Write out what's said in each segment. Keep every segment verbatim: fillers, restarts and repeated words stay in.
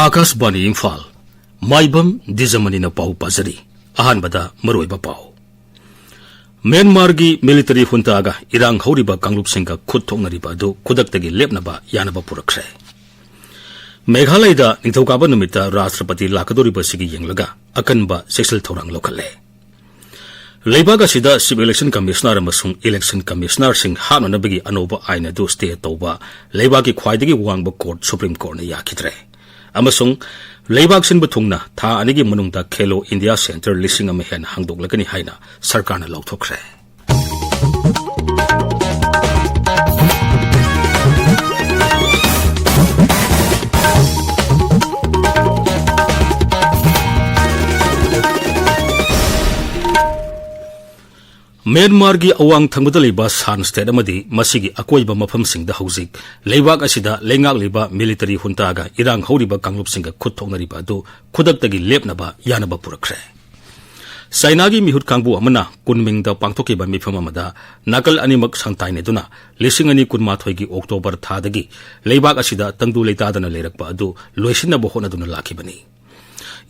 ꯑꯥꯀꯥꯁꯕꯥꯅꯤ ꯏꯝꯐꯥꯜ꯫ ꯃꯥꯏꯕꯝ ꯗꯤꯖꯃꯅꯤꯅ ꯄꯥꯎ ꯄꯥꯖꯔꯤ꯫ ꯑꯍꯥꯟꯕꯗ ꯃꯔꯨꯑꯣꯏꯕ ꯄꯥꯎ꯫ ꯃ꯭ꯌꯥꯟꯃꯥꯔꯒꯤ ꯃꯤꯂꯤꯇꯔꯤ ꯍꯨꯟꯇꯥꯒ ꯏꯔꯥꯡ ꯍꯧꯔꯤꯕ ꯀꯥꯡꯂꯨꯞꯁꯤꯡꯒ ꯈꯨꯠ ꯊꯣꯛꯅꯔꯤꯕ ꯑꯗꯨ ꯈꯨꯗꯛꯇꯒꯤ ꯂꯦꯞꯅꯕ ꯌꯥꯅꯕ ꯄꯨꯔꯛꯈ꯭ꯔꯦ꯫ ꯃꯦꯘꯥꯂꯌꯗ ꯅꯤꯡꯊꯧꯀꯥꯕ ꯅꯨꯃꯤꯠꯇ ꯔꯥꯁꯇ꯭ꯔꯄꯇꯤ ꯂꯥꯛꯀꯗꯧꯔꯤꯕꯁꯤꯒꯤ ꯌꯦꯡꯂꯒ ꯑꯀꯟꯕ ꯆꯦꯛꯁꯤꯜ ꯊꯧꯔꯥꯡ ꯂꯧꯈꯠꯂꯦ꯫ ꯂꯩꯕꯥꯛ ꯑꯁꯤꯗ Chief Election Commissioner ꯑꯃꯁꯨꯡ Election Commissionerꯁꯤꯡ ꯍꯥꯞꯅꯅꯕꯒꯤ ꯑꯅꯧꯕ ꯑꯥꯏꯟ ꯑꯗꯨ stay ꯇꯧꯕ ꯂꯩꯕꯥꯛꯀꯤ ꯈ꯭ꯋꯥꯏꯗꯒꯤ ꯋꯥꯡꯕ court, Supreme Courtꯅ ꯌꯥꯈꯤꯗ꯭ꯔꯦ꯫ ꯑꯃꯁꯨꯡ ꯂꯩꯕꯥꯛ ꯁꯤꯟꯕ ꯊꯨꯡꯅ ꯊꯥ ꯑꯅꯤꯒꯤ ꯃꯅꯨꯡꯗ Khelo India Centre ꯂꯤꯁꯤꯡ ꯑꯃ ꯍꯦꯟꯅ ꯍꯥꯡꯗꯣꯛꯂꯒꯅꯤ ꯍꯥꯏꯅ ꯁꯔꯀꯥꯔꯅ ꯂꯥꯎꯊꯣꯛꯈ꯭ꯔꯦ꯫ ꯃ꯭ꯌꯥꯟꯃꯥꯔꯒꯤ ꯑꯋꯥꯡ ꯊꯪꯕꯗ ꯂꯩꯕ ꯁꯥꯟ state ꯑꯃꯗꯤ ꯃꯁꯤꯒꯤ ꯑꯀꯣꯏꯕ ꯃꯐꯝꯁꯤꯡꯗ ꯍꯧꯖꯤꯛ ꯂꯩꯕꯥꯛ ꯑꯁꯤꯗ ꯂꯩꯉꯥꯛꯂꯤꯕ ꯃꯤꯂꯤꯇꯔꯤ ꯍꯨꯟꯇꯥꯒ ꯏꯔꯥꯡ ꯍꯧꯔꯤꯕ ꯀꯥꯡꯂꯨꯞꯁꯤꯡꯒ ꯈꯨꯠ ꯊꯣꯛꯅꯔꯤꯕ ꯑꯗꯨ ꯈꯨꯗꯛꯇꯒꯤ ꯂꯦꯞꯅꯕ ꯌꯥꯅꯕ ꯄꯨꯔꯛꯈ꯭ꯔꯦ꯫ ꯆꯥꯏꯅꯥꯒꯤ ꯃꯤꯍꯨꯠ ꯀꯥꯡꯕꯨ ꯑꯃꯅ ꯀꯨꯟꯃꯤꯡꯗ ꯄꯥꯡꯊꯣꯛꯈꯤꯕ ꯃꯤꯐꯝ ꯑꯃꯗ ꯅꯥꯀꯜ ꯑꯅꯤꯃꯛ ꯁꯪꯇꯥꯏꯅꯗꯨꯅ ꯂꯤꯁꯤꯡ ꯑꯅꯤ ꯀꯨꯟꯃꯥꯊꯣꯏꯒꯤ ꯑꯣꯛꯇꯣꯕꯔ ꯊꯥꯗꯒꯤ ꯂꯩꯕꯥꯛ ꯑꯁꯤꯗ ꯇꯪꯗꯨ ꯂꯩꯇꯥꯗꯅ ꯂꯩꯔꯛꯄ ꯑꯗꯨ ꯂꯣꯏꯁꯤꯟꯅꯕ ꯍꯣꯠꯅꯗꯨꯅ ꯂꯥꯛꯈꯤꯕꯅꯤ꯫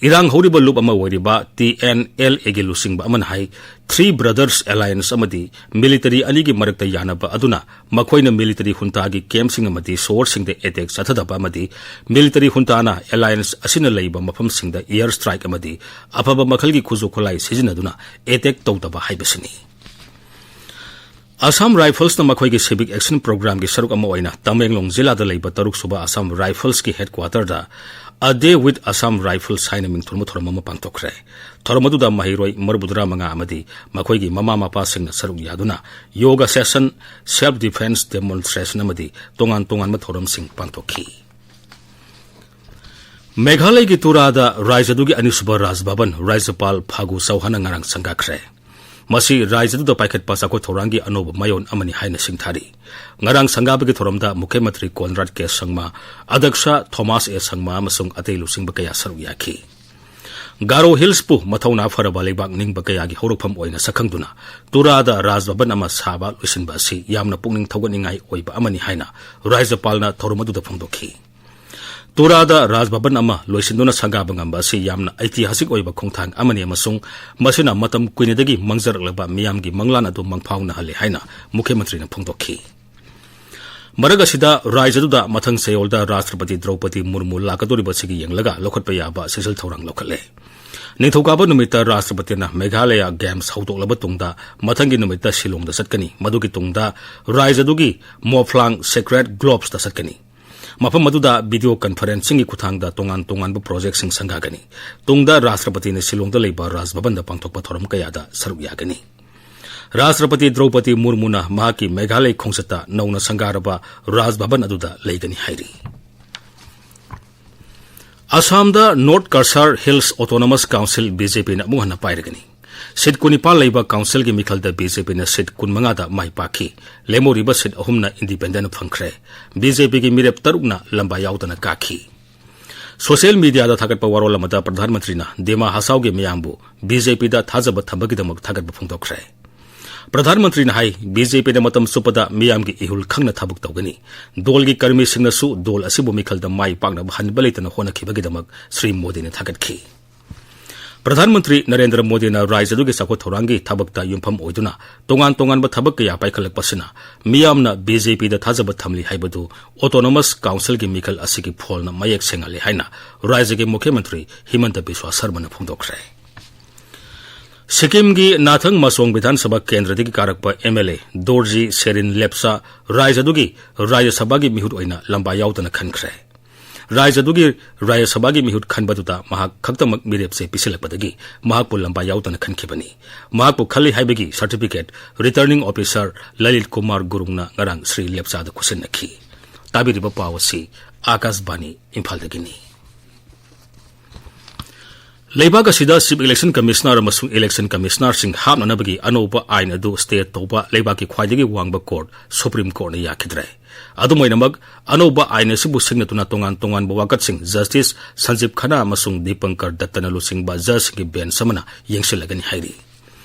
ꯏꯔꯥꯡ ꯍꯧꯔꯤꯕ ꯂꯨꯞ ꯑꯃ ꯑꯣꯏꯔꯤꯕ ꯇꯤ ꯑꯦꯟ ꯑꯦꯜ ꯑꯦꯒꯤ ꯂꯨꯆꯤꯡꯕ ꯑꯃꯅ ꯍꯥꯏ, Three Brothers Alliance ꯑꯃꯗꯤ ꯃꯤꯂꯤꯇꯔꯤ ꯑꯅꯤꯒꯤ ꯃꯔꯛꯇ ꯌꯥꯅꯕ ꯑꯗꯨꯅ ꯃꯈꯣꯏꯅ ꯃꯤꯂꯤꯇꯔꯤ ꯍꯨꯟꯇꯥꯒꯤ ꯀꯦꯝꯞꯁꯤꯡ ꯑꯃꯗꯤ ꯁꯣꯍꯔꯁꯤꯡꯗ ꯑꯦꯇꯦꯛ ꯆꯠꯊꯗꯕ ꯑꯃꯗꯤ ꯃꯤꯂꯤꯇꯔꯤ ꯍꯨꯟꯇꯥꯅ ꯑꯦꯂꯥꯌꯟꯁ ꯑꯁꯤꯅ ꯂꯩꯕ ꯃꯐꯝꯁꯤꯡꯗ ꯑꯦꯌꯔ ꯁ꯭ꯇ꯭ꯔꯥꯏꯛ ꯑꯃꯗꯤ ꯑꯐꯕ ꯃꯈꯜꯒꯤ ꯈꯨꯠꯁꯨ ꯈꯨꯠꯂꯥꯏ ꯁꯤꯖꯤꯟꯅꯗꯨꯅ ꯑꯦꯇꯦꯛ ꯇꯧꯗꯕ ꯍꯥꯏꯕꯁꯤꯅꯤ꯫ ꯑꯁꯥꯝ ꯔꯥꯏꯐꯜꯁꯅ ꯃꯈꯣꯏꯒꯤ Civic Action Programꯒꯤ ꯁꯔꯨꯛ ꯑꯃ ꯑꯣꯏꯅ ꯇꯃꯦꯡꯂꯣꯡ ꯖꯤꯂꯥꯗ ꯂꯩꯕ ꯇꯔꯨꯛ ꯁꯨꯕ Assam ꯔꯥꯏꯐꯜꯁꯀꯤ headquarterꯗ A Day with Assam Rifles ꯍꯥꯏꯅ ꯃꯤꯡꯊꯣꯟꯕ ꯊꯧꯔꯝ ꯑꯃ ꯄꯥꯡꯊꯣꯛꯈ꯭ꯔꯦ꯫ ꯊꯧꯔꯝ ꯑꯗꯨꯗ ꯃꯍꯩꯔꯣꯏ ꯃꯔꯤꯐꯨꯇꯔꯥ ꯃꯉꯥ ꯑꯃꯗꯤ ꯃꯈꯣꯏꯒꯤ ꯃꯃꯥ ꯃꯄꯥꯁꯤꯡꯅ ꯁꯔꯨꯛ ꯌꯥꯗꯨꯅ yoga session, self defense demonstration ꯑꯃꯗꯤ ꯇꯣꯉꯥꯟ ꯇꯣꯉꯥꯟꯕ ꯊꯧꯔꯝꯁꯤꯡ ꯄꯥꯡꯊꯣꯛꯈꯤ꯫ ꯃꯦꯘꯥꯂꯌꯒꯤ ꯇꯨꯔꯥꯗ ꯔꯥꯖ꯭ꯌ ꯑꯗꯨꯒꯤ ꯑꯅꯤꯁꯨꯕ ꯔꯥꯖ ꯚꯕꯟ ꯔꯥꯖ꯭ꯌꯄꯥꯜ ꯐꯥꯒꯨ ꯆꯧꯍꯥꯟꯅ ꯉꯔꯥꯡ ꯁꯪꯒꯥꯈ꯭ꯔꯦ꯫ ꯃꯁꯤ ꯔꯥꯖ꯭ꯌ ꯑꯗꯨꯗ ꯄꯥꯏꯈꯠꯄ ꯆꯥꯎꯈꯠ ꯊꯧꯔꯥꯡꯒꯤ ꯑꯅꯧꯕ ꯃꯥꯏꯑꯣꯟ ꯑꯃꯅꯤ ꯍꯥꯏꯅ ꯁꯤꯡꯊꯥꯔꯤ꯫ ꯉꯔꯥꯡ ꯁꯪꯒꯥꯕꯒꯤ ꯊꯧꯔꯝꯗ ꯃꯨꯈ꯭ꯌ ꯃꯟꯇ꯭ꯔꯤ ꯀꯣꯟꯔꯥꯗ ꯀꯦ ꯁꯪꯃꯥ, ꯑꯗ꯭ꯌꯛꯁ ꯊꯣꯃꯥꯁ ꯑꯦ ꯁꯪꯃꯥ ꯑꯃꯁꯨꯡ ꯑꯇꯩ ꯂꯨꯆꯤꯡꯕ ꯀꯌꯥ ꯁꯔꯨꯛ ꯌꯥꯈꯤ꯫ ꯒꯥꯔꯣ ꯍꯤꯜꯁꯄꯨ ꯃꯊꯧꯅꯥ ꯐꯔꯕ ꯂꯩꯕꯥꯛ ꯅꯤꯡꯕ ꯀꯌꯥꯒꯤ ꯍꯧꯔꯛꯐꯝ ꯑꯣꯏꯅ ꯁꯛꯈꯪꯗꯨꯅ ꯇꯨꯔꯥꯗ ꯔꯥꯖ ꯚꯕꯟ ꯑꯃ ꯁꯥꯕ ꯂꯣꯏꯁꯤꯟꯕ ꯑꯁꯤ ꯌꯥꯝꯅ ꯄꯨꯛꯅꯤꯡ ꯊꯧꯒꯠꯅꯤꯡꯉꯥꯏ ꯑꯣꯏꯕ ꯑꯃꯅꯤ ꯍꯥꯏꯅ ꯔꯥꯖ꯭ꯌꯄꯥꯜꯅ ꯊꯧꯔꯝ ꯑꯗꯨꯗ ꯐꯣꯡꯗꯣꯛꯈꯤ꯫ ꯇꯨꯔꯥꯗ ꯔꯥꯖ ꯚꯕꯟ ꯑꯃ ꯂꯣꯏꯁꯤꯟꯗꯨꯅ ꯁꯪꯒꯥꯕ ꯉꯝꯕ ꯑꯁꯤ ꯌꯥꯝꯅ ꯑꯩꯇꯤꯍꯥꯁꯤꯛ ꯑꯣꯏꯕ ꯈꯣꯡꯊꯥꯡ ꯑꯃꯅꯤ ꯑꯃꯁꯨꯡ ꯃꯁꯤꯅ ꯃꯇꯝ ꯀꯨꯏꯅꯗꯒꯤ ꯃꯥꯡꯖꯔꯛꯂꯕ ꯃꯤꯌꯥꯝꯒꯤ ꯃꯪꯂꯥꯟ ꯑꯗꯨ ꯃꯪꯐꯥꯎꯅꯍꯜꯂꯦ ꯍꯥꯏꯅ ꯃꯨꯈ꯭ꯌ ꯃꯟꯇ꯭ꯔꯤꯅ ꯐꯣꯡꯗꯣꯛꯈꯤ꯫ ꯃꯔꯛ ꯑꯁꯤꯗ, ꯔꯥꯖ꯭ꯌ ꯑꯗꯨꯗ ꯃꯊꯪ ꯆꯌꯣꯜꯗ ꯔꯥꯁꯇ꯭ꯔꯄꯇꯤ ꯗ꯭ꯔꯧꯄꯗꯤ ꯃꯨꯔꯃꯨ ꯂꯥꯛꯀꯗꯧꯔꯤꯕꯁꯤꯒꯤ ꯌꯦꯡꯂꯒ ꯂꯧꯈꯠꯄ ꯌꯥꯕ ꯆꯦꯛꯁꯤꯜ ꯊꯧꯔꯥꯡ ꯂꯧꯈꯠꯂꯦ꯫ ꯅꯤꯡꯊꯧꯀꯥꯕ ꯅꯨꯃꯤꯠꯇ ꯔꯥꯁꯇ꯭ꯔꯄꯇꯤꯅ ꯃꯦꯘꯥꯂꯌꯥ ꯒꯦꯝꯁ ꯍꯧꯗꯣꯛꯂꯕ ꯇꯨꯡꯗ, ꯃꯊꯪꯒꯤ ꯅꯨꯃꯤꯠꯇ ꯁꯤꯂꯣꯡꯗ ꯆꯠꯀꯅꯤ꯫ ꯃꯗꯨꯒꯤ ꯇꯨꯡꯗ ꯔꯥꯖ꯭ꯌ ꯑꯗꯨꯒꯤ ꯃꯣꯐ꯭ꯂꯥꯡ ꯁꯦꯀ꯭ꯔꯦꯠ ꯒ꯭ꯂꯣꯕꯁꯇ ꯆꯠꯀꯅꯤ꯫ ꯃꯐꯝ ꯑꯗꯨꯗ ꯚꯤꯗꯤꯑꯣ ꯀꯟꯐꯔꯦꯟꯁꯤꯡꯒꯤ ꯈꯨꯠꯊꯥꯡꯗ ꯇꯣꯉꯥꯟ ꯇꯣꯉꯥꯟꯕ ꯄ꯭ꯔꯣꯖꯦꯛꯁꯤꯡ ꯁꯪꯒꯥꯒꯅꯤ꯫ ꯇꯨꯡꯗ ꯔꯥꯁꯇ꯭ꯔꯄꯇꯤꯅ ꯁꯤꯂꯣꯡꯗ ꯂꯩꯕ ꯔꯥꯖ ꯚꯕꯟꯗ ꯄꯥꯡꯊꯣꯛꯄ ꯊꯧꯔꯝ ꯀꯌꯥꯗ ꯁꯔꯨꯛ ꯌꯥꯒꯅꯤ꯫ ꯔꯥꯁꯇ꯭ꯔꯄꯇꯤ ꯗ꯭ꯔꯧꯄꯗꯤ ꯃꯨꯔꯃꯨꯅ ꯃꯍꯥꯛꯀꯤ ꯃꯦꯘꯥꯂꯌ ꯈꯣꯡꯆꯠꯇ ꯅꯧꯅ ꯁꯪꯒꯥꯔꯕ ꯔꯥꯖ ꯚꯕꯟ ꯑꯗꯨꯗ ꯂꯩꯒꯅꯤ ꯍꯥꯏꯔꯤ꯫ ꯑꯁꯥꯝꯗ north Cachar hills autonomous council ꯕꯤ.ꯖꯦ.ꯄꯤꯅ ꯑꯃꯨꯛ ꯍꯟꯅ ꯄꯥꯏꯔꯒꯅꯤ꯫ ꯁꯤꯠ ꯀꯨꯟꯅꯤꯄꯥꯜ ꯂꯩꯕ ꯀꯥꯎꯟꯁꯤꯜꯒꯤ ꯃꯤꯈꯜꯗ ꯕꯤ.ꯖꯦ.ꯄꯤꯅ ꯁꯤꯠ ꯀꯨꯟꯃꯉꯥꯗ ꯃꯥꯏ ꯄꯥꯛꯈꯤ꯫ ꯂꯦꯝꯍꯧꯔꯤꯕ ꯁꯤꯠ ꯑꯍꯨꯝꯅ ꯏꯟꯗꯤꯄꯦꯟꯗꯦꯟ ꯐꯪꯈ꯭ꯔꯦ꯫ ꯕꯤ.ꯖꯦ.ꯄꯤꯒꯤ ꯃꯤꯔꯦꯞ ꯇꯔꯨꯛꯅ ꯂꯝꯕꯥ ꯌꯥꯎꯗꯅ ꯀꯥꯈꯤ꯫ ꯁꯣꯁꯤꯌꯦꯜ ꯃꯤꯗꯤꯌꯥꯗ ꯊꯥꯒꯠꯄ ꯋꯥꯔꯣꯜ ꯑꯃꯗ ꯄ꯭ꯔꯙꯥꯟ ꯃꯟꯇ꯭ꯔꯤꯅ ꯗꯤꯃꯥ ꯍꯁꯥꯎꯒꯤ ꯃꯤꯌꯥꯝꯕꯨ ꯕꯤ.ꯖꯦ.ꯄꯤꯗ ꯊꯥꯖꯕ ꯊꯝꯕꯒꯤꯗꯃꯛ ꯊꯥꯒꯠꯄ ꯐꯣꯡꯗꯣꯛꯈ꯭ꯔꯦ꯫ ꯄ꯭ꯔꯙꯥꯟ ꯃꯟꯇ꯭ꯔꯤꯅ ꯍꯥꯏ, ꯕꯤ.ꯖꯦ.ꯄꯤꯅ ꯃꯇꯝ ꯆꯨꯞꯄꯗ ꯃꯤꯌꯥꯝꯒꯤ ꯏꯍꯨꯜ ꯈꯪꯅ ꯊꯕꯛ ꯇꯧꯒꯅꯤ꯫ ꯗꯣꯜꯒꯤ ꯀꯔꯃꯤꯁꯤꯡꯅꯁꯨ ꯗꯣꯜ ꯑꯁꯤꯕꯨ ꯃꯤꯈꯜꯗ ꯃꯥꯏ ꯄꯥꯛꯅꯕ ꯍꯟꯕ ꯂꯩꯇꯅ ꯍꯣꯠꯅꯈꯤꯕꯒꯤꯗꯃꯛ ꯁ꯭ꯔꯤ ꯃꯣꯗꯤꯅ ꯊꯥꯒꯠꯈꯤ꯫ ꯄ꯭ꯔꯙꯥꯟ ꯃꯟꯇ꯭ꯔꯤ ꯅꯔꯦꯟꯗ꯭ꯔ ꯃꯣꯗꯤꯅ ꯔꯥꯖ꯭ꯌ ꯑꯗꯨꯒꯤ ꯆꯥꯎꯈꯠ ꯊꯧꯔꯥꯡꯒꯤ ꯊꯕꯛꯇ ꯌꯨꯝꯐꯝ ꯑꯣꯏꯗꯨꯅ ꯇꯣꯉꯥꯟ ꯇꯣꯉꯥꯟꯕ ꯊꯕꯛ ꯀꯌꯥ ꯄꯥꯏꯈꯠꯂꯛꯄꯁꯤꯅ ꯃꯤꯌꯥꯝꯅ ꯕꯤ.ꯖꯦ.ꯄꯤꯗ ꯊꯥꯖꯕ ꯊꯝꯂꯤ ꯍꯥꯏꯕꯗꯨ ꯑꯣꯇꯣꯅꯣꯃꯁ ꯀꯥꯎꯟꯁꯤꯜꯒꯤ ꯃꯤꯈꯜ ꯑꯁꯤꯒꯤ ꯐꯣꯜꯅ ꯃꯌꯦꯛ ꯁꯦꯡꯍꯜꯂꯤ ꯍꯥꯏꯅ ꯔꯥꯖ꯭ꯌꯒꯤ ꯃꯨꯈ꯭ꯌ ꯃꯟꯇ꯭ꯔꯤ ꯍꯤꯃꯟꯇ ꯕꯤꯁ꯭ꯋꯥ ꯁꯔꯃꯅ ꯐꯣꯡꯗꯣꯛꯈ꯭ꯔꯦ꯫ ꯁꯤꯛꯀꯤꯝꯒꯤ ꯅꯥꯊꯪ ꯃꯁꯣꯡ ꯕꯤꯙꯥꯟ ꯁꯚꯥ ꯀꯦꯟꯗ꯭ꯔꯗꯒꯤ ꯀꯥꯔꯛꯄ ꯑꯦꯝ ꯑꯦꯜ ꯑꯦ ꯗꯣꯔꯖꯤ ꯁꯦꯔꯤꯟ ꯂꯦꯞꯆꯥ ꯔꯥꯖ꯭ꯌ ꯑꯗꯨꯒꯤ ꯔꯥꯖ꯭ꯌ ꯁꯚꯥꯒꯤ ꯃꯤꯍꯨꯠ ꯑꯣꯏꯅ ꯂꯝꯕꯥ ꯌꯥꯎꯗꯅ ꯈꯟꯈ꯭ꯔꯦ꯫ ꯔꯥꯖ꯭ꯌ ꯑꯗꯨꯒꯤ ꯔꯥꯖ꯭ꯌ ꯁꯚꯥꯒꯤ ꯃꯤꯍꯨꯠ ꯈꯟꯕꯗꯨꯗ ꯃꯍꯥꯛ ꯈꯛꯇꯃꯛ ꯃꯤꯔꯦꯞ ꯆꯦ ꯄꯤꯁꯤꯜꯂꯛꯄꯗꯒꯤ ꯃꯍꯥꯛꯄꯨ ꯂꯝꯕꯥ ꯌꯥꯎꯗꯅ ꯈꯟꯈꯤꯕꯅꯤ꯫ ꯃꯍꯥꯛꯄꯨ ꯈꯜꯂꯤ ꯍꯥꯏꯕꯒꯤ certificate returning officer Lalit Kumar ꯒꯨꯔꯨꯡꯅ ꯉꯔꯥꯡ ꯁ꯭ꯔꯤ ꯂꯦꯞꯆꯥꯗ ꯈꯨꯠꯁꯤꯟꯅꯈꯤ꯫ ꯇꯥꯕꯤꯔꯤꯕ ꯄꯥꯎ ꯑꯁꯤ ꯑꯥꯀꯥꯁꯕꯥꯅꯤ ꯏꯝꯐꯥꯜꯗꯒꯤꯅꯤ꯫ ꯂꯩꯕꯥꯛ ꯑꯁꯤꯗ ꯆꯤꯐ ꯏꯂꯦꯛꯁꯟ ꯀꯃꯤꯁꯅꯔ ꯑꯃꯁꯨꯡ ꯏꯂꯦꯛꯁꯟ ꯀꯃꯤꯁꯅꯔꯁꯤꯡ ꯍꯥꯞꯅꯅꯕꯒꯤ ꯑꯅꯧꯕ ꯑꯥꯏꯟ ꯑꯗꯨ ꯁ꯭ꯇꯦ ꯇꯧꯕ ꯂꯩꯕꯥꯛꯀꯤ ꯈ꯭ꯋꯥꯏꯗꯒꯤ ꯋꯥꯡꯕ ꯀꯣꯔꯠ, ꯁꯨꯄ꯭ꯔꯤꯝ ꯀꯣꯔꯠꯅ ꯌꯥꯈꯤꯗ꯭ꯔꯦ꯫ ꯑꯗꯨꯝ ꯑꯣꯏꯅꯃꯛ, ꯑꯅꯧꯕ ꯑꯥꯏꯟ ꯑꯁꯤꯕꯨ ꯁꯤꯡꯅꯗꯨꯅ ꯇꯣꯉꯥꯟ ꯇꯣꯉꯥꯟꯕ ꯋꯥꯀꯠꯁꯤꯡ ꯖꯁꯇꯤꯁ ꯁꯟꯖꯤꯕ ꯈꯟꯅꯥ ꯑꯃꯁꯨꯡ ꯗꯤꯄꯪꯀꯔ ꯗꯠꯇꯅ ꯂꯨꯆꯤꯡꯕ ꯖꯖꯁꯤꯡꯒꯤ ꯕꯦꯟꯆ ꯑꯃꯅ ꯌꯦꯡꯁꯤꯜꯂꯒꯅꯤ ꯍꯥꯏꯔꯤ꯫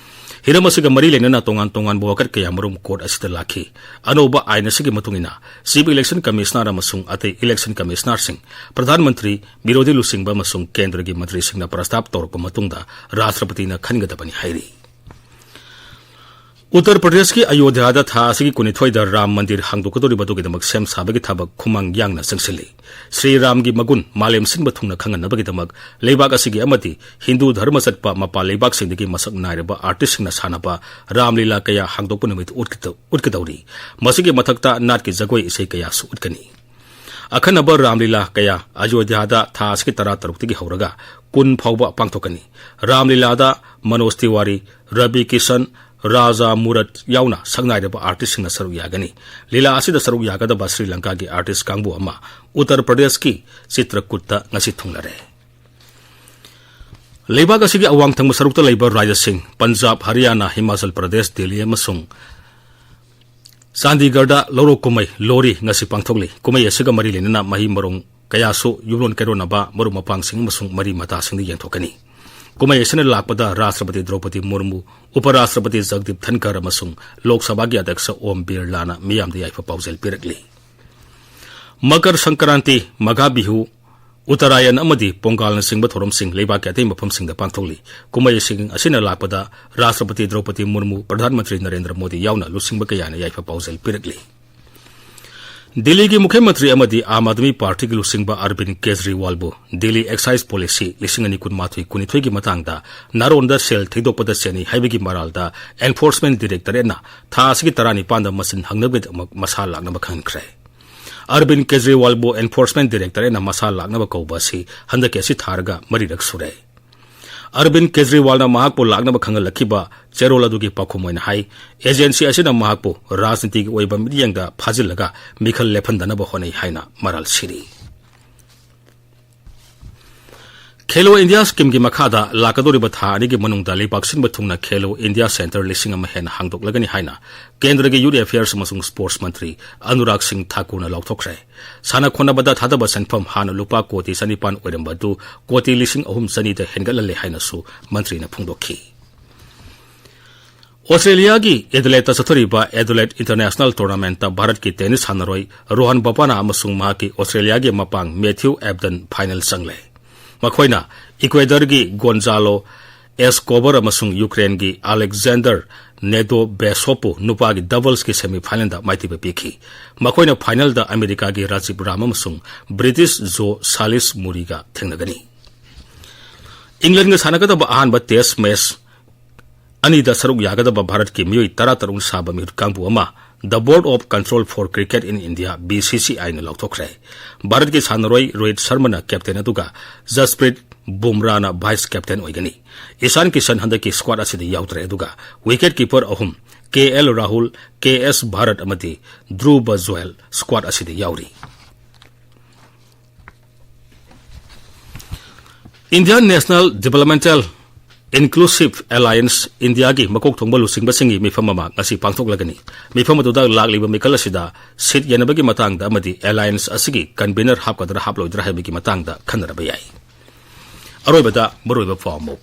ꯍꯤꯔꯝ ꯑꯁꯤꯒ ꯃꯔꯤ ꯂꯩꯅꯅ ꯇꯣꯉꯥꯟ ꯇꯣꯉꯥꯟꯕ ꯋꯥꯀꯠ ꯀꯌꯥ ꯃꯔꯨꯝ ꯀꯣꯔꯠ ꯑꯁꯤꯗ ꯂꯥꯛꯈꯤ꯫ ꯑꯅꯧꯕ ꯑꯥꯏꯟ ꯑꯁꯤꯒꯤ ꯃꯇꯨꯡ ꯏꯟꯅ, ꯆꯤꯐ ꯏꯂꯦꯛꯁꯟ ꯀꯃꯤꯁꯅꯔ ꯑꯃꯁꯨꯡ ꯑꯇꯩ ꯏꯂꯦꯛꯁꯟ ꯀꯃꯤꯁꯅꯔꯁꯤꯡ, ꯄ꯭ꯔꯙꯥꯟ ꯃꯟꯇ꯭ꯔꯤ, ꯕꯤꯔꯣꯙꯤ ꯂꯨꯆꯤꯡꯕ ꯑꯃꯁꯨꯡ ꯀꯦꯟꯗ꯭ꯔꯒꯤ ꯃꯟꯇ꯭ꯔꯤꯁꯤꯡꯅ ꯄ꯭ꯔꯁꯇꯥꯞ ꯇꯧꯔꯛꯄ ꯃꯇꯨꯡꯗ ꯔꯥꯁꯇ꯭ꯔꯄꯇꯤꯅ ꯈꯟꯒꯗꯕꯅꯤ ꯍꯥꯏꯔꯤ꯫ ꯎꯠꯇꯔ ꯄ꯭ꯔꯗꯦꯁꯀꯤ ꯑꯌꯣꯙ꯭ꯌꯥꯗ ꯊꯥ ꯑꯁꯤꯒꯤ ꯀꯨꯟꯅꯤꯊꯣꯏꯗ ꯔꯥꯝ ꯃꯟꯗꯤꯔ ꯍꯥꯡꯗꯣꯛꯀꯗꯧꯔꯤꯕ ꯑꯗꯨꯒꯤꯗꯃꯛ ꯁꯦꯝ ꯁꯥꯕꯒꯤ ꯊꯕꯛ ꯈꯨꯃꯥꯡ ꯌꯥꯡꯅ ꯆꯪꯁꯤꯜꯂꯤ꯫ ꯁ꯭ꯔꯤ ꯔꯥꯝꯒꯤ ꯃꯒꯨꯟ ꯃꯥꯂꯦꯝ ꯁꯤꯟꯕ ꯊꯨꯡꯅ ꯈꯪꯍꯟꯅꯕꯒꯤꯗꯃꯛ ꯂꯩꯕꯥꯛ ꯑꯁꯤꯒꯤ ꯑꯃꯗꯤ ꯍꯤꯟꯗꯨ ꯙꯔꯃ ꯆꯠꯄ ꯃꯄꯥꯟ ꯂꯩꯕꯥꯛꯁꯤꯡꯗꯒꯤ ꯃꯁꯛ ꯅꯥꯏꯔꯕ ꯑꯥꯔꯇꯤꯁꯁꯤꯡꯅ ꯁꯥꯟꯅꯕ ꯔꯥꯝ ꯂꯤꯂꯥ ꯀꯌꯥ ꯍꯥꯡꯗꯣꯛꯄ ꯅꯨꯃꯤꯠ ꯎꯠꯀꯗꯧ-, ꯎꯠꯀꯗꯧꯔꯤ꯫ ꯃꯁꯤꯒꯤ ꯃꯊꯛꯇ ꯅꯥꯠꯀꯤ ꯖꯒꯣꯏ ꯏꯁꯩ ꯀꯌꯥꯁꯨ ꯎꯠꯀꯅꯤ꯫ ꯑꯈꯟꯅꯕ ꯔꯥꯝ ꯂꯤꯂꯥ ꯀꯌꯥ ꯑꯌꯣꯙ꯭ꯌꯥꯗ ꯊꯥ ꯑꯁꯤꯒꯤ ꯇꯔꯥ ꯇꯔꯨꯛꯇꯒꯤ ꯍꯧꯔꯒ ꯀꯨꯟ ꯐꯥꯎꯕ ꯄꯥꯡꯊꯣꯛꯀꯅꯤ꯫ ꯔꯥꯝ ꯂꯤꯂꯥꯗ ꯃꯅꯣꯖ ꯇꯤꯋꯥꯔꯤ, ꯔꯕꯤ ꯀꯤꯁꯟ, ꯔꯥꯖꯥ ꯃꯨꯔꯠ ꯌꯥꯎꯅ ꯁꯛꯅꯥꯏꯔꯕ ꯑꯥꯔꯇꯤꯁꯁꯤꯡꯅ ꯁꯔꯨꯛ ꯌꯥꯒꯅꯤ꯫ ꯂꯤꯂꯥ ꯑꯁꯤꯗ ꯁꯔꯨꯛ ꯌꯥꯒꯗꯕ ꯁ꯭ꯔꯤ ꯂꯪꯀꯥꯒꯤ ꯑꯥꯔꯇꯤꯁ ꯀꯥꯡꯕꯨ ꯑꯃ ꯎꯠꯇꯔ ꯄ꯭ꯔꯗꯦꯁꯀꯤ ꯆꯤꯇ꯭ꯔꯀꯨꯠꯇ ꯉꯁꯤ ꯊꯨꯡꯂꯔꯦ꯫ ꯂꯩꯕꯥꯛ ꯑꯁꯤꯒꯤ ꯑꯋꯥꯡ ꯊꯪꯕ ꯁꯔꯨꯛꯇ ꯂꯩꯕ ꯔꯥꯖ꯭ꯌꯁꯤꯡ ꯄꯟꯖꯥꯕ, ꯍꯔꯤꯌꯥꯅꯥ, ꯍꯤꯃꯥꯆꯜ ꯄ꯭ꯔꯗꯦꯁ, ꯗꯤꯜꯂꯤ ꯑꯃꯁꯨꯡ ꯆꯥꯟꯗꯤꯒꯔꯗ ꯂꯧꯔꯣꯛ ꯀꯨꯝꯍꯩ ꯂꯣꯔꯤ ꯉꯁꯤ ꯄꯥꯡꯊꯣꯛꯂꯤ꯫ ꯀꯨꯝꯍꯩ ꯑꯁꯤꯒ ꯃꯔꯤ ꯂꯩꯅꯅ ꯃꯍꯩ ꯃꯔꯣꯡ ꯀꯌꯥꯁꯨ ꯌꯨꯝꯂꯣꯟ ꯀꯩꯔꯣꯟꯅꯕ ꯃꯔꯨꯞ ꯃꯄꯥꯡꯁꯤꯡ ꯑꯃꯁꯨꯡ ꯃꯔꯤ ꯃꯇꯥꯁꯤꯡꯗ ꯌꯦꯟꯊꯣꯛꯀꯅꯤ꯫ ꯀꯨꯝꯍꯩ ꯑꯁꯤꯅ ꯂꯥꯛꯄꯗ ꯔꯥꯁꯇ꯭ꯔꯄꯇꯤ ꯗ꯭ꯔꯧꯄꯗꯤ ꯃꯨꯔꯃꯨ, ꯎꯄ ꯔꯥꯁꯇ꯭ꯔꯄꯇꯤ ꯖꯒꯗꯤꯞ ꯙꯟꯀꯔ ꯑꯃꯁꯨꯡ ꯂꯣꯛ ꯁꯚꯥꯒꯤ ꯑꯗ꯭ꯌꯛꯁ ꯑꯣꯝ ꯕꯤꯔꯂꯥꯅ ꯃꯤꯌꯥꯝꯗ ꯌꯥꯏꯐ ꯄꯥꯎꯖꯦꯜ ꯄꯤꯔꯛꯂꯤ꯫ ꯃꯀꯔ ꯁꯪꯀ꯭ꯔꯥꯟꯇꯤ, ꯃꯥꯘ ꯕꯤꯍꯨ, ꯎꯠꯇꯔꯥꯌꯟ ꯑꯃꯗꯤ ꯄꯣꯡꯒꯥꯜꯅꯆꯤꯡꯕ ꯊꯧꯔꯝꯁꯤꯡ ꯂꯩꯕꯥꯛꯀꯤ ꯑꯇꯩ ꯃꯐꯝꯁꯤꯡꯗ ꯄꯥꯡꯊꯣꯛꯂꯤ꯫ ꯀꯨꯝꯍꯩꯁꯤꯡ ꯑꯁꯤꯅ ꯂꯥꯛꯄꯗ ꯔꯥꯁꯇ꯭ꯔꯄꯇꯤ ꯗ꯭ꯔꯧꯄꯗꯤ ꯃꯨꯔꯃꯨ, ꯄ꯭ꯔꯙꯥꯟ ꯃꯟꯇ꯭ꯔꯤ ꯅꯔꯦꯟꯗ꯭ꯔ ꯃꯣꯗꯤ ꯌꯥꯎꯅ ꯂꯨꯆꯤꯡꯕ ꯀꯌꯥꯅ ꯌꯥꯏꯐ ꯄꯥꯎꯖꯦꯜ ꯄꯤꯔꯛꯂꯤ꯫ ꯗꯤꯜꯂꯤꯒꯤ ꯃꯨꯈ꯭ꯌ ꯃꯟꯇ꯭ꯔꯤ ꯑꯃꯗꯤ ꯑꯥꯝ ꯑꯥꯗꯃꯤ ꯄꯥꯔꯇꯤꯒꯤ ꯂꯨꯆꯤꯡꯕ ꯑꯔꯕꯤꯟ ꯀꯦꯖꯔꯤꯋꯥꯜꯕꯨ ꯗꯤꯜꯂꯤ ꯑꯦꯛꯁꯥꯏꯖ ꯄꯣꯂꯤꯁꯤ ꯂꯤꯁꯤꯡ ꯑꯅꯤ ꯀꯨꯟꯃꯥꯊꯣꯏ ꯀꯨꯟꯅꯤꯊꯣꯏꯒꯤ ꯃꯇꯥꯡꯗ ꯅꯥꯔꯣꯟꯗ ꯁꯦꯜ ꯊꯩꯗꯣꯛꯄꯗ ꯆꯦꯟꯅꯩ ꯍꯥꯏꯕꯒꯤ ꯃꯔꯥꯜꯗ ꯑꯦꯟꯐꯣꯔꯁꯃꯦꯟ ꯗꯤꯔꯦꯛꯇꯣꯔꯦꯠꯅ ꯊꯥ ꯑꯁꯤꯒꯤ ꯇꯔꯥꯅꯤꯄꯥꯟꯗ ꯃꯁꯤꯟ ꯍꯪꯅꯕꯒꯤꯗꯃꯛ ꯃꯁꯥ ꯂꯥꯛꯅꯕ ꯈꯪꯍꯟꯈ꯭ꯔꯦ꯫ ꯑꯔꯕꯤꯟ ꯀꯦꯖꯔꯤꯋꯥꯜꯕꯨ ꯑꯦꯟꯐꯣꯔꯁꯃꯦꯟ ꯗꯤꯔꯦꯛꯇꯣꯔꯦꯠꯅ ꯃꯁꯥ ꯂꯥꯛꯅꯕ ꯀꯧꯕ ꯑꯁꯤ ꯍꯟꯗꯛꯀꯤ ꯑꯁꯤ ꯊꯥꯔꯒ ꯃꯔꯤꯔꯛ ꯁꯨꯔꯦ꯫ ꯑꯔꯕꯤꯟ ꯀꯦꯖꯔꯤꯋꯥꯜꯅ ꯃꯍꯥꯛꯄꯨ ꯂꯥꯛꯅꯕ ꯈꯪꯍꯜꯂꯛꯈꯤꯕ ꯆꯦꯔꯣꯜ ꯑꯗꯨꯒꯤ ꯄꯥꯎꯈꯨꯝ ꯑꯣꯏꯅ ꯍꯥꯏ, ꯑꯦꯖꯦꯟꯁꯤ ꯑꯁꯤꯅ ꯃꯍꯥꯛꯄꯨ ꯔꯥꯖꯅꯤꯇꯤꯒꯤ ꯑꯣꯏꯕ ꯃꯤꯠꯌꯦꯡꯗ ꯐꯥꯖꯤꯜꯂꯒ ꯃꯤꯈꯜ ꯂꯦꯞꯍꯟꯗꯅꯕ ꯍꯣꯠꯅꯩ ꯍꯥꯏꯅ ꯃꯔꯥꯜ ꯁꯤꯔꯤ꯫ ꯈꯦꯂꯣ ꯏꯟꯗꯤꯌꯥ ꯁ꯭ꯀꯤꯝꯒꯤ ꯃꯈꯥꯗ ꯂꯥꯛꯀꯗꯧꯔꯤꯕ ꯊꯥ ꯑꯅꯤꯒꯤ ꯃꯅꯨꯡꯗ ꯂꯩꯕꯥꯛ ꯁꯤꯟꯕ ꯊꯨꯡꯅ ꯈꯦꯂꯣ ꯏꯟꯗꯤꯌꯥ ꯁꯦꯟꯇꯔ ꯂꯤꯁꯤꯡ ꯑꯃ ꯍꯦꯟꯅ ꯍꯥꯡꯗꯣꯛꯂꯒꯅꯤ ꯍꯥꯏꯅ ꯀꯦꯟꯗ꯭ꯔꯒꯤ ꯌꯨꯠ ꯑꯦꯐꯤꯌꯔꯁ ꯑꯃꯁꯨꯡ ꯁ꯭ꯄꯣꯔꯠꯁ ꯃꯟꯇ꯭ꯔꯤ ꯑꯅꯨꯔꯥꯒ ꯁꯤꯡ ꯊꯥꯀꯨꯔꯅ ꯂꯥꯎꯊꯣꯛꯈ꯭ꯔꯦ꯫ ꯁꯥꯟꯅ ꯈꯣꯠꯅꯕꯗ ꯊꯥꯗꯕ ꯁꯦꯟꯐꯝ ꯍꯥꯟꯅ ꯂꯨꯄꯥ ꯀꯣꯇꯤ ꯆꯅꯤꯄꯥꯟ ꯑꯣꯏꯔꯝꯕ ꯑꯗꯨ ꯀꯣꯇꯤ ꯂꯤꯁꯤꯡ ꯑꯍꯨꯝ ꯆꯅꯤꯗ ꯍꯦꯟꯒꯠꯍꯜꯂꯦ ꯍꯥꯏꯅꯁꯨ ꯃꯟꯇ꯭ꯔꯤꯅ ꯐꯣꯡꯗꯣꯛꯈꯤ꯫ ꯑꯣꯁꯇ꯭ꯔꯦꯂꯤꯌꯥꯒꯤ ꯑꯦꯗꯂꯦꯠꯇ ꯆꯠꯊꯔꯤꯕ ꯑꯦꯗꯂꯦꯠ ꯏꯟꯇꯔꯅꯦꯁꯅꯦꯜ ꯇꯣꯔꯅꯥꯃꯦꯟꯠꯇ ꯚꯥꯔꯠꯀꯤ ꯇꯦꯅꯤꯁ ꯁꯥꯟꯅꯔꯣꯏ ꯔꯣꯍꯟ ꯕꯣꯄꯥꯅꯥ ꯑꯃꯁꯨꯡ ꯃꯍꯥꯛꯀꯤ ꯑꯣꯁꯇ꯭ꯔꯦꯂꯤꯌꯥꯒꯤ ꯃꯄꯥꯡ ꯃꯦꯊ꯭ꯌꯨ ꯑꯦꯕꯗꯟ ꯐꯥꯏꯅꯦꯜ ꯆꯪꯂꯦ꯫ ꯃꯈꯣꯏꯅ ꯏꯀ꯭ꯋꯦꯗꯔꯒꯤ ꯒꯣꯟꯖꯥꯂꯣ ꯑꯦꯁꯀꯣꯕꯔ ꯑꯃꯁꯨꯡ ꯌꯨꯀ꯭ꯔꯦꯟꯒꯤ ꯑꯂꯦꯛꯖꯦꯟꯗꯔ ꯅꯦꯗꯣꯕꯦꯁꯣꯞꯄꯨ ꯅꯨꯄꯥꯒꯤ ꯗꯕꯜꯁꯀꯤ ꯁꯦꯃꯤ ꯐꯥꯏꯅꯦꯜꯗ ꯃꯥꯏꯊꯤꯕ ꯄꯤꯈꯤ꯫ ꯃꯈꯣꯏꯅ ꯐꯥꯏꯅꯦꯜꯗ ꯑꯃꯦꯔꯤꯀꯥꯒꯤ ꯔꯥꯖꯤꯕ ꯔꯥꯝ ꯑꯃꯁꯨꯡ ꯕ꯭ꯔꯤꯇꯤꯁ ꯖꯣ ꯁꯥꯂꯤꯁ ꯃꯨꯔꯤꯒ ꯊꯦꯡꯅꯒꯅꯤ꯫ ꯏꯪꯂꯦꯟꯒ ꯁꯥꯟꯅꯒꯗꯕ ꯑꯍꯥꯟꯕ ꯇꯦꯁ ꯃꯦꯆ ꯑꯅꯤꯗ ꯁꯔꯨꯛ ꯌꯥꯒꯗꯕ ꯚꯥꯔꯠꯀꯤ ꯃꯤꯑꯣꯏ ꯇꯔꯥꯇꯔꯨꯛꯅ ꯁꯥꯕ ꯃꯤꯍꯨꯠ ꯀꯥꯡꯕꯨ ꯑꯃ The Board of Control for Cricket in India, B C C I ꯅ ꯂꯥꯎꯊꯣꯛꯈ꯭ꯔꯦ꯫ ꯚꯥꯔꯠꯀꯤ ꯁꯥꯟꯅꯔꯣꯏ ꯔꯣꯍꯤꯠ ꯁꯔꯃꯅ ꯀꯦꯞꯇꯦꯟ ꯑꯗꯨꯒ ꯖꯁꯄ꯭ꯔꯤꯠ ꯕꯨꯝꯔꯥꯅ ꯚꯥꯏꯁ ꯀꯦꯞꯇꯦꯟ ꯑꯣꯏꯒꯅꯤ꯫ ꯏꯁꯥꯟ ꯀꯤꯁꯟ ꯍꯟꯗꯛꯀꯤ ꯁ꯭ꯀ꯭ꯋꯥꯗ ꯑꯁꯤꯗ ꯌꯥꯎꯗ꯭ꯔꯦ, ꯑꯗꯨꯒ ꯋꯤꯀꯦꯠ ꯀꯤꯄꯔ ꯑꯍꯨꯝ, ꯀꯦ ꯑꯦꯜ ꯔꯥꯍꯨꯜ, ꯀꯦ ꯑꯦꯁ ꯚꯥꯔꯠ ꯑꯃꯗꯤ ꯙ꯭ꯔꯨꯕ ꯖꯣꯌꯦꯜ ꯁ꯭ꯀ꯭ꯋꯥꯗ ꯑꯁꯤꯗ ꯌꯥꯎꯔꯤ꯫ Indian National Developmental Inclusive Alliance, ꯏꯟꯗꯤꯌꯥꯒꯤ ꯃꯀꯣꯛ ꯊꯣꯡꯕ ꯂꯨꯆꯤꯡꯕꯁꯤꯡꯒꯤ ꯃꯤꯐꯝ ꯑꯃ ꯉꯁꯤ ꯄꯥꯡꯊꯣꯛꯂꯒꯅꯤ꯫ ꯃꯤꯐꯝ ꯑꯗꯨꯗ ꯂꯥꯛꯂꯤꯕ ꯃꯤꯈꯜ ꯑꯁꯤꯗ ꯁꯤꯠ ꯌꯦꯟꯅꯕꯒꯤ ꯃꯇꯥꯡꯗ ꯑꯃꯗꯤ ꯑꯦꯂꯥꯌꯟꯁ ꯑꯁꯤꯒꯤ ꯀꯟꯚꯤꯅꯔ ꯍꯥꯞꯀꯗ꯭ꯔꯥ ꯍꯥꯞꯂꯣꯏꯗ꯭ꯔꯥ ꯍꯥꯏꯕꯒꯤ ꯃꯇꯥꯡꯗ ꯈꯟꯅꯔꯕ ꯌꯥꯏ꯫ ꯑꯔꯣꯏꯕꯗ ꯃꯔꯨꯑꯣꯏꯕ ꯄꯥꯎ ꯑꯃꯨꯛ꯫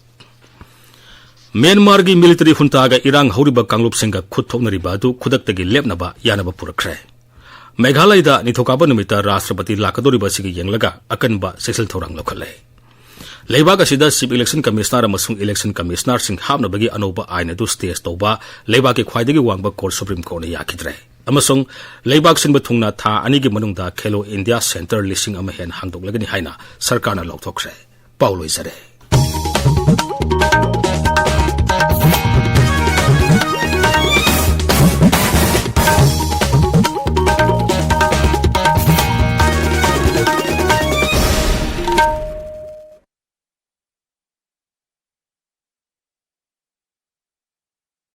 ꯃ꯭ꯌꯥꯟꯃꯥꯔꯒꯤ ꯃꯤꯂꯤꯇꯔꯤ ꯍꯨꯟꯇꯥꯒ ꯏꯔꯥꯡ ꯍꯧꯔꯤꯕ ꯀꯥꯡꯂꯨꯞꯁꯤꯡꯒ ꯈꯨꯠ ꯊꯣꯛꯅꯔꯤꯕ ꯑꯗꯨ ꯈꯨꯗꯛꯇꯒꯤ ꯂꯦꯞꯅꯕ ꯌꯥꯅꯕ ꯄꯨꯔꯛꯈ꯭ꯔꯦ꯫ ꯃꯦꯘꯥꯂꯌꯗ ꯅꯤꯡꯊꯧꯀꯥꯕ ꯅꯨꯃꯤꯠꯇ ꯔꯥꯁꯇ꯭ꯔꯄꯇꯤ ꯂꯥꯛꯀꯗꯧꯔꯤꯕ ꯑꯁꯤꯒꯤ ꯌꯦꯡꯂꯒ ꯑꯀꯟꯕ ꯆꯦꯛꯁꯤꯜ ꯊꯧꯔꯥꯡ ꯂꯧꯈꯠꯂꯦ꯫ ꯂꯩꯕꯥꯛ ꯑꯁꯤꯗ ꯆꯤꯐ ꯏꯂꯦꯛꯁꯟ ꯀꯃꯤꯁꯅꯔ ꯑꯃꯁꯨꯡ ꯏꯂꯦꯛꯁꯟ ꯀꯃꯤꯁꯅꯔꯁꯤꯡ ꯍꯥꯞꯅꯕꯒꯤ ꯑꯅꯧꯕ ꯑꯥꯏꯟ ꯑꯗꯨ ꯁ꯭ꯇꯦꯖ ꯇꯧꯕ ꯂꯩꯕꯥꯛꯀꯤ ꯈ꯭ꯋꯥꯏꯗꯒꯤ ꯋꯥꯡꯕ ꯀꯣꯔꯠ ꯁꯨꯄ꯭ꯔꯤꯝ ꯀꯣꯔꯠꯅ ꯌꯥꯈꯤꯗ꯭ꯔꯦ꯫ ꯑꯃꯁꯨꯡ ꯂꯩꯕꯥꯛ ꯁꯤꯟꯕ ꯊꯨꯡꯅ ꯊꯥ ꯑꯅꯤꯒꯤ ꯃꯅꯨꯡꯗ ꯈꯦꯂꯣ ꯏꯟꯗꯤꯌꯥ ꯁꯦꯟꯇꯔ ꯂꯤꯁꯤꯡ ꯑꯃ ꯍꯦꯟꯅ ꯍꯥꯡꯗꯣꯛꯂꯒꯅꯤ ꯍꯥꯏꯅ ꯁꯔꯀꯥꯔꯅ ꯂꯥꯎꯊꯣꯛꯈ꯭ꯔꯦ꯫ ꯄꯥꯎ ꯂꯣꯏꯖꯔꯦ꯫